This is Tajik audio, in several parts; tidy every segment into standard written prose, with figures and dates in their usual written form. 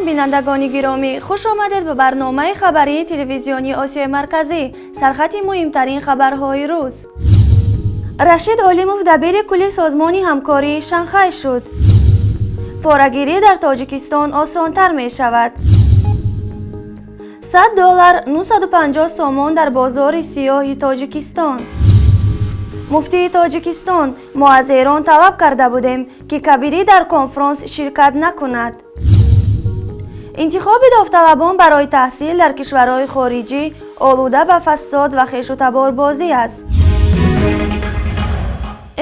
Бинандагони гиромӣ, хуш омадед ба барномаи хабарии телевизионии Осиёи Марказӣ. Сархати муҳимтарин хабарҳои рӯз. Рашид Олимов дабири кулли Созмони ҳамкории Шанхай шуд. Порагирӣ дар Тоҷикистон осонтар мешавад. 100 доллар 950 сомон дар бозори сиёҳи Тоҷикистон. Муфтии Тоҷикистон: мо аз Эрон талаб карда будем, ки Кабирӣ дар конфронс ширкат накунад. Интихоби довталабон барои таҳсил дар кишварҳои хориҷӣ олуда ба фасод ва хешутаборбозӣ аст.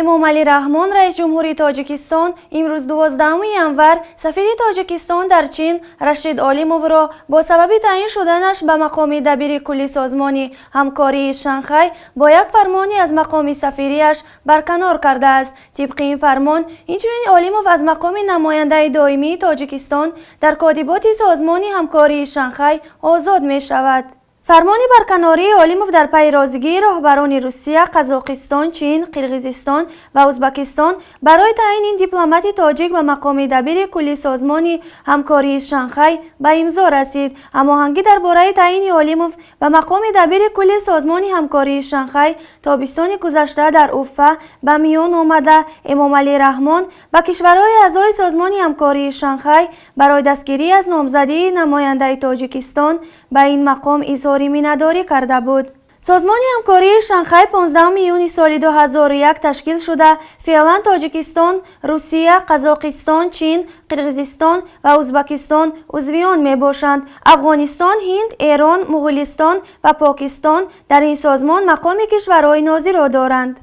Эмомалӣ Раҳмон, раисҷумҳури Тоҷикистон, имрӯз, 12 январ, сафири Тоҷикистон дар Чин Рашид Олимовро бо сабаби таъин шуданаш ба мақоми дабири кулли Созмони ҳамкории Шанхай бо як фармони аз мақоми сафириаш барканор кардааст. Тибқи ин фармон, инчунин Олимов аз мақоми намояндаи доимии Тоҷикистон дар котиботи Созмони ҳамкории Шанхай озод мешавад. Фармони барканории Олимов дар пайи розигии роҳбарони Русия, Қазоқистон, Чин, Қирғизистон ва Узбакистон барои таъини ин дипломати тоҷик ба мақоми дабири кулли Созмони ҳамкории Шанхай ба имзо расид. Ҳамоҳангӣ дар бораи таъини Олимов ба мақоми дабири кулли Созмони ҳамкории Шанхай тобистони гузашта дар Уфа ба миён омада, Эмомалӣ Раҳмон ба кишварҳои аъзои Созмони ҳамкории Шанхай барои дастгирӣ аз номзадии намояндаи Тоҷикистон ба ин мақом изҳори миннатдорӣ карда буд. Созмони ҳамкории Шанхай 15 июни соли 2001 ташкил шуда, феълан Тоҷикистон, Русия, Қазоқистон, Чин, Қирғизистон ва Узбакистон узви он мебошанд. Афғонистон, Ҳинд, Эрон, Муғулистон ва Покистон дар ин созмон мақоми кишварҳои нозирро доранд.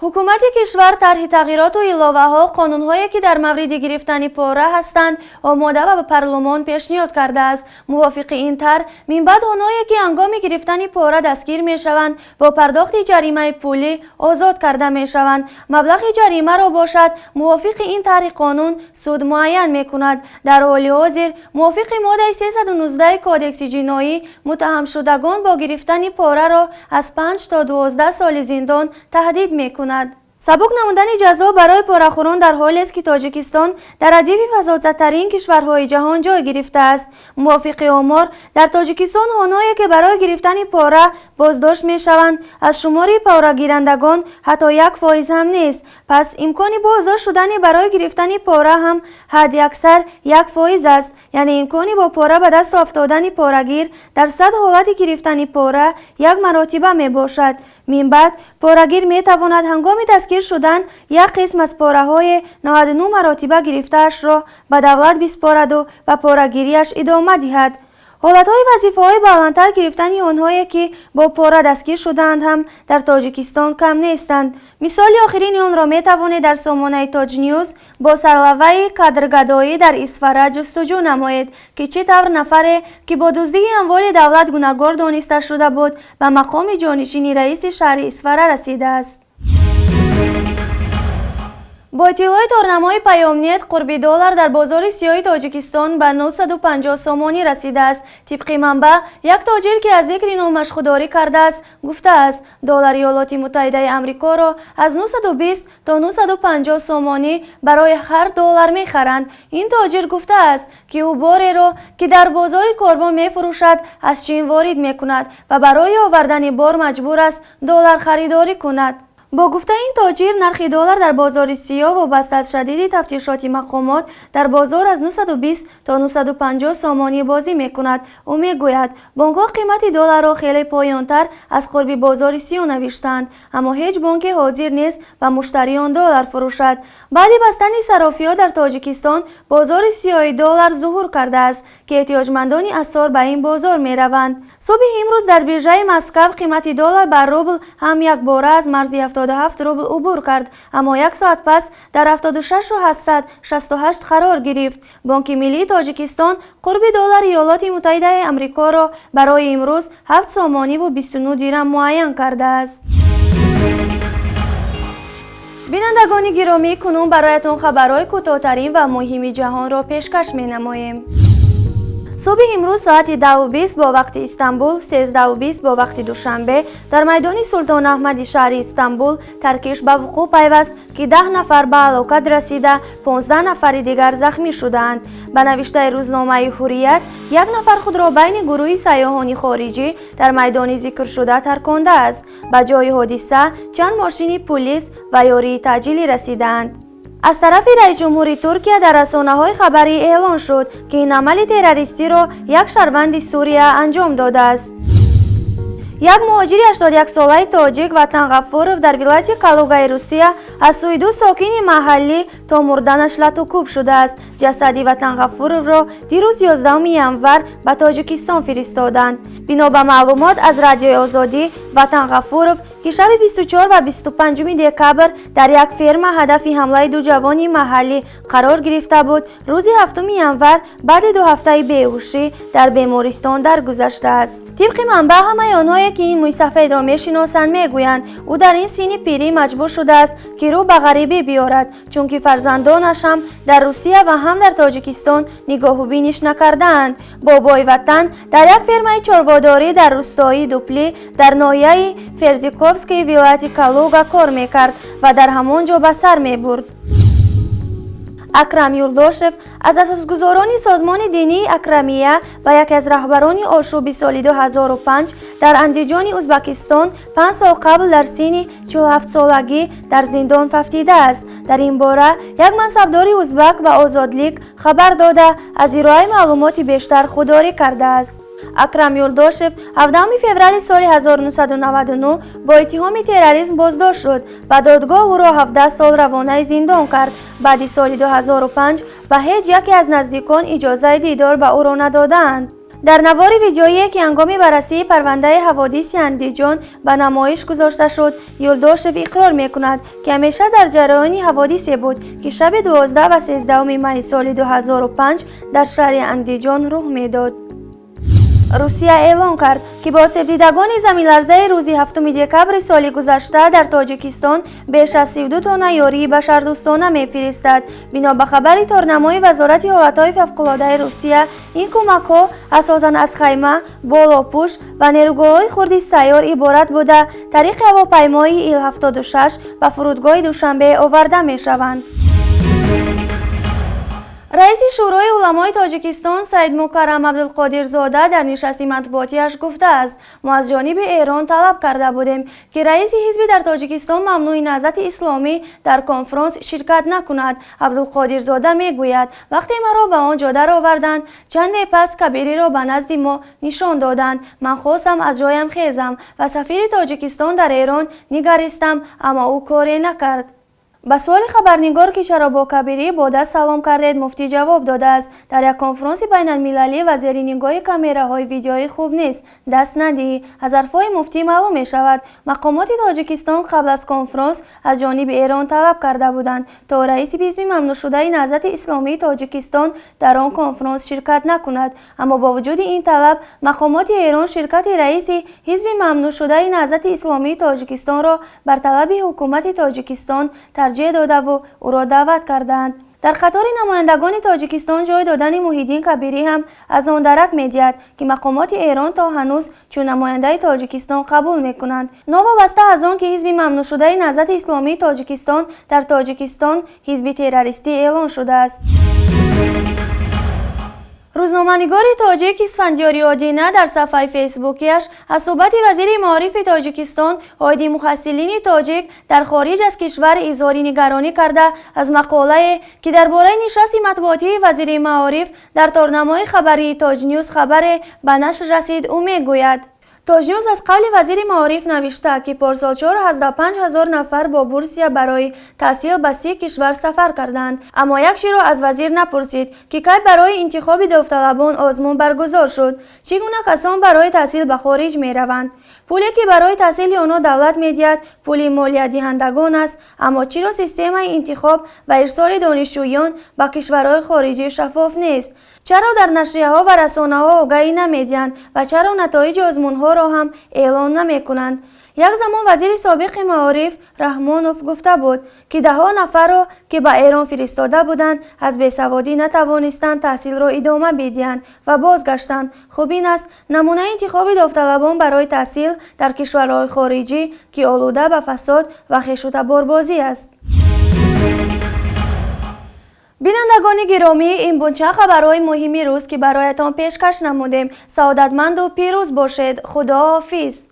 Ҳукумати кишвар тарҳи тағйироту иловаҳо қонунҳое, ки дар мавриди гирифтани пора ҳастанд, омода ва ба парлумон пешниҳод кардааст. Мувофиқи ин тарҳ, минбаъд онҳое, ки ҳангоми гирифтани пора дастгир мешаванд, бо пардохти ҷаримаи пулӣ озод карда мешаванд. Маблағи ҷаримаро бошад, мувофиқи ин тарҳи қонун суд муайян мекунад. Дар ҳоли ҳозир, мувофиқи моддаи 319 Кодекси ҷиноӣ, муттаҳамшудагон бо гирифтани пораро аз 5 то 12 соли зиндон таҳдид мекунад. Сабук намудани ҷазо барои порахӯрон дар ҳолест, ки Тоҷикистон дар радифи фасодзадатарин кишварҳои ҷаҳон ҷой гирифтааст. Мувофиқи омор, дар Тоҷикистон онҳое, ки барои гирифтани пора боздошт мешаванд, аз шумори порагирандагон ҳатто 1% ҳам нест. Пас имкони боздошт шудани барои гирифтани пора ҳам ҳадди аксар 1% аст, яъне имкони бо пора ба даст афтодани порагир дар 100 ҳолати гирифтани пора як маротиба мебошад. Минбаъд порагир метавонад ҳангоми дастгир шудан як қисм аз пораҳои 99 маротиба гирифтаашро ба давлат биспораду ба порагириаш идома диҳад. Ҳолатҳои вазифаҳои баландтар гирифтани онҳое, ки бо пора дастгир шудаанд, ҳам дар Тоҷикистон кам нестанд. Мисоли охирини онро метавонед дар сомонаи Тоҷнюз бо сарлавҳаи «Кадргадоӣ дар Исфара» ҷустуҷӯ намоед, ки чӣ тавр нафаре, ки бо дуздии амволи давлат гунаҳгор дониста шуда буд, ба мақоми ҷонишини раиси шаҳри Исфара расидааст. Бо иттилои торнамои Паёмнет, қурби доллар дар бозори сиёҳи Тоҷикистон ба 950 сомонӣ расидааст. Тибқи манбаъ, як тоҷир, ки аз зикри номаш худдорӣ кардааст, гуфтааст, доллари Иёлоти Муттаҳидаи Амрикоро аз 920 то 950 сомонӣ барои ҳар доллар мехаранд. Ин тоҷир гуфтааст, ки ӯ бореро, ки дар бозори Корвон мефурӯшад, аз Чин ворид мекунад ва барои овардани бор маҷбур аст доллар харидорӣ кунад. Бо гуфтаи ин тоҷир, нархи доллар дар бозори сиёҳ вобаста аз шадиди тафтишоти мақомот дар бозор аз 920 то 950 сомонӣ бозӣ мекунад. Ӯ мегӯяд, бонкҳо қимати долларро хеле поёнтар аз қурби бозори сиёҳ навиштаанд, аммо ҳеҷ бонке ҳозир нест ба муштариён доллар фурӯшад. Баъди бастани сарофиҳо дар Тоҷикистон бозори сиёҳи доллар зуҳур кардааст, ки эҳтиёҷмандони асъор ба ин бозор мераванд. Субҳи имрӯз дар биржаи Москав қимати доллар ба рубл ҳам якбора аз марзи 77 рубл убур кард, аммо як соат пас дар 76,868 қарор гирифт. Бонки Миллии Тоҷикистон қурби доллари Иёлоти Муттаҳидаи Амрикоро барои имрӯз 7 сомониву 29 дирам муайян кардааст. Бинандагони гиромӣ, кунун бароятон хабарҳои кӯтоҳтарин ва муҳими ҷаҳонро пешкаш менамоем. Субҳи имрӯз соати 10:20 бо вақти Истанбул, 13:20 бо вақти Душанбе дар майдони Султон Аҳмади шаҳри Истанбул таркиш ба вуқӯъ пайваст, ки 10 нафар ба ҳалокат расида, 15 нафари дигар захмӣ шудаанд. Ба навиштаи рӯзномаи Ҳуррият, як нафар худро байни гурӯҳи сайёҳони хориҷӣ дар майдони зикршуда таркондааст. Ба ҷои ҳодиса чанд мошини пулис ва ёрии таъҷилӣ расидаанд. Аз тарафи раисҷумҳури Туркия дар расонаҳои хабарӣ эълон шуд, ки ин амали террористиро як шаҳрванди Сурия анҷом додааст. Як муҳоҷири 81-солаи тоҷик Ватан Ғафуров дар вилояти Калугаи Русия аз сӯи ду сокини маҳаллӣ то мурданаш латукӯб шудааст. Ҷасади Ватан Ғафуровро дирӯз, 11 январ, ба Тоҷикистон фиристоданд. Бино ба маълумот аз Радиои Озодӣ, Ватан Ғафуров, ки шаби 24 ва 25 декабр дар як ферма ҳадафи ҳамлаи ду ҷавони маҳаллӣ қарор гирифта буд, рӯзи 7 январ баъди 2 ҳафтаи беҳушӣ дар бемористон даргузаштааст. Тибқи манбаъ, ҳамаи онҳое, ки ин мӯйсафедро мешиносанд, мегӯянд, ӯ дар ин синни пирӣ маҷбур шудааст, ки рӯ ба ғарибӣ биёрад, чунки фарзандонаш ҳам дар Русия ва ҳам дар Тоҷикистон нигоҳу биниш накардаанд. Бобои Ватан дар як фермаи чорводорӣ дар рустои Дуплӣ дар ноҳияи Ферзиковскии вилояти Калуга кор мекард ва дар ҳамон ҷо ба сар мебурд. Акрам Юлдошев аз асосгузорони созмони динии Акрамия ва яке аз раҳбарони ошӯби соли 2005 дар Андиҷони Узбакистон 5 сол қабл дар синни 47-солагӣ дар зиндон фавтидааст. Дар ин бора як мансабдори узбак ба Озодлик хабар дода, аз ироаи маълумоти бештар худдорӣ кардааст. Акрам Юлдошев 17 феврали соли 1999 бо иттиҳоми терроризм боздошт шуд ва додгоҳ ӯро 17 сол равонаи зиндон кард. Баъди соли 2005 ба ҳеҷ яке аз наздикон иҷозаи дидор ба ӯро надодаанд. Дар навори видеоие, ки ҳангоми баррасии парвандаи ҳаводиси Андиҷон ба намоиш гузошта шуд, Юлдошев иқрор мекунад, ки ҳамеша дар ҷараёни ҳаводисе буд, ки шаби 12 ва 13 майи соли 2005 дар шаҳри Андиҷон рух медод. Русия эълон кард, ки бо осебдидагони заминларзаи рӯзи 7 декабри соли гузашта дар Тоҷикистон беш аз 32 тонна ёрии башардӯстона мефиристад. Бино ба хабари торнамои Вазорати ҳолатҳои фавқулодаи Русия, ин кӯмакҳо асосан аз хайма, болопӯш ва нерӯгоҳҳои хурди сайёр иборат буда, тариқи ҳавопаймои Ил-76 ба фурудгоҳи Душанбе оварда мешаванд. Раиси Шӯрои уламои Тоҷикистон Саидмукаррам Абдулқодирзода дар нишасти матбуотиаш гуфтааст: мо аз ҷониби Эрон талаб карда будем, ки раиси ҳизби дар Тоҷикистон мамнӯи Наҳзати Исломӣ дар конфронс ширкат накунад. Абдулқодирзода мегӯяд: вақте маро ба он ҷо дароварданд, чанде пас Кабириро ба назди мо нишон доданд. Ман хостам аз ҷоям хезам ва сафири Тоҷикистон дар Эрон нигаристам, аммо ӯ коре накард. Ба суоли хабарнигор, ки чаро бо Кабирӣ бо даст салом кардед, муфтӣ ҷавоб додааст: дар як конфронси байналмилалӣ ва зери нигоҳи камераҳои видеоӣ хуб нест даст надиҳӣ. Аз ҳарфҳои муфтӣ маълум мешавад, мақомоти Тоҷикистон қабл аз конфронс аз ҷониби Эрон талаб карда буданд, то раиси ҳизби мамнӯъшудаи Наҳзати Исломии Тоҷикистон дар он конфронс ширкат накунад. Аммо бо вуҷуди ин талаб, мақомоти Эрон ширкати раиси ҳизби мамнӯъшудаи Наҳзати Исломии Тоҷикистонро бар талаби ҳукумати Тоҷикистон тарҷеҳ додаву ӯро даъват карданд. Дар қатори намояндагони Тоҷикистон ҷой додани Муҳиддин Кабирӣ ҳам аз он дарак медиҳад, ки мақомоти Эрон то ҳанӯз чун намояндаи Тоҷикистон қабул мекунанд, новобаста аз он ки ҳизби мамнӯъшудаи Наҳзати Исломии Тоҷикистон дар Тоҷикистон ҳизби террористӣ эълон шудааст. Рӯзноманигори тоҷик Исфандиёри Одина дар сафҳаи фейсбукиаш аз суҳбати вазири маорифи Тоҷикистон оиди муҳассилини тоҷик дар хориҷ аз кишвар изҳори нигаронӣ карда, аз мақолае, ки дар бораи нишасти матбуотии вазири маориф дар торнамои хабарии Тоҷнюз хабаре ба нашр расид, ӯ мегӯяд: Тоҷнюз аз қавли вазири маориф навишта, ки порсол 4,5 ҳазор нафар бо бурсия барои таҳсил ба 30 кишвар сафар карданд, аммо як чиро аз вазир напурсид, ки кай барои интихоби довталабон озмун баргузор шуд, чӣ гуна касон барои таҳсил ба хориҷ мераванд. Пуле, ки барои таҳсили онҳо давлат медиҳад, пули молиядиҳандагон аст, аммо чиро системаи интихоб ва ирсоли донишҷӯён ба кишварҳои хориҷӣ шаффоф нест? Чаро дар нашрияҳо ва расонаҳо огаҳӣ намедиҳанд ва чаро натоиҷи озмунҳоро ҳам эълон намекунанд? Як замон вазири собиқи маориф Раҳмонов гуфта буд, ки даҳҳо нафарро, ки ба Эрон фиристода буданд, аз бесаводӣ натавонистанд таҳсилро идома бидиҳанд ва бозгаштанд. Хуб, ин аст намунаи интихоби довталабон барои таҳсил дар кишварҳои хориҷӣ, ки олуда ба фасод ва хешутаборбозӣ аст. Бинандагони гиромӣ, ин буд чанд хабарҳои муҳими рӯз, ки бароятон пешкаш намудем. Саодатманду пирӯз бошед. Худо ҳофиз.